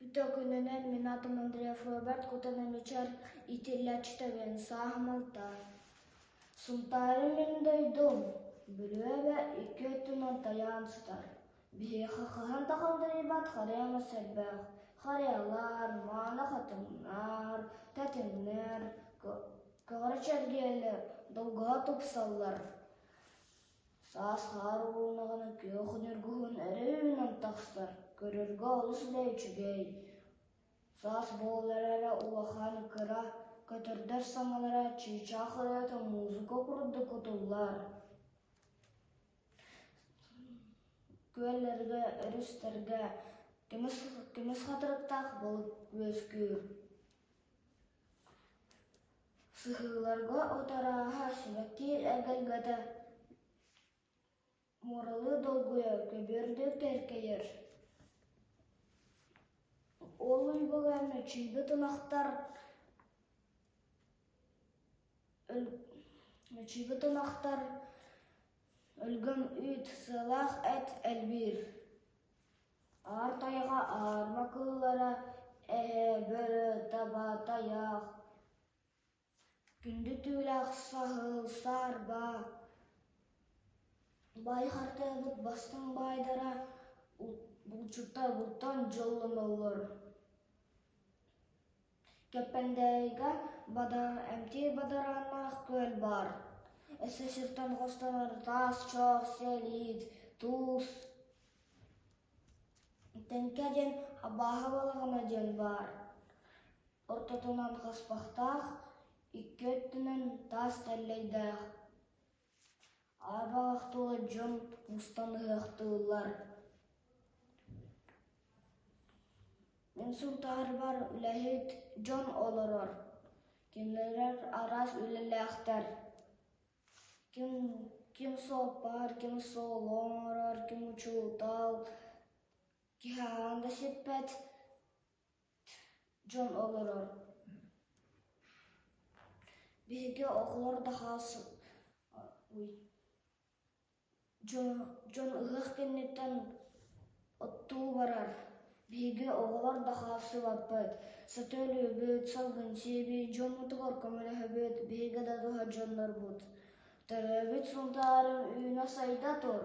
Үтүө күнүнэн мин аатым Андреев Роберт Кутанамичар иитиллээччитэбин, сааһым алта. Сунтаарым мин дойдум, Бүлүү эбэ икки өттүнэн тайаан сытар. Биһиэхэ хаһан да халтарыйбат харыйа мас элбэх. Харыйалар, мааны хатыҥнар, тэтиҥнэр, көҕөрө чэлгийэллэр, долгуһа тупсаллар. Саас хаар уулуннаҕына күөх ньургуһун эрэ үүнэн тахсар, көрөргө олус да үчүгэй. Саас буоллар эрэ улахан, кыра көтөрдөр саҥалара чыычаах ырыата музыка курдук кутуллар. Күөллэргэ, өрүстэргэ көмүс, көмүс хатырыктаах балык үөскүүр. Сыһыыларга от арааһа, сибэкки эгэлгэтэ муоралыы долгуйа көбүөрдүү кэркэйэр. Ол уйгуга мүчүйбүт ынахтар мүчүйбүт ынахтар өлгөм үүт, сыалаах эт элбиир. Аар тайҕа аарма кыыллара эһэ, бөрө, таба, тайах, күндү түүлээх саһыл, саарба, баай хартыабыт бастыҥ баайдара булчуттар бултаан дьоллоноллор. Кэппэндээйигэ эмтиир бадарааннаах күөл баар. Өссө сиртэн хостонор таас чох, сэлиит, туус, Тэҥкэ диэн абааһы балаҕана диэн баар. Ортотунан хаспахтаах, икки өттүнэн таас тэллэйдээх. Аабалах тула дьон мустан ыһыахтыыллар. Мин Сунтаарбар үлэһит дьон олорор. Кинилэр араас үлэлээхтэр. Ким, ким суоппар, ким суолу оҥорор, ким учуутал, киһи аһаан да сиппэт дьон олорор. Биһиги оҕолор да Дьон ыһыах кэнниттэн оттуу барар, биһиги оҕолор да хаалсыбаппыт, сөтүөлүүбүт, салгын сиибит, дьоммутугар көмөлөһөбүт, биһиги да туһа дьоннорбут. Төрөөбүт Сунтаарым үүнэ-сайда тур!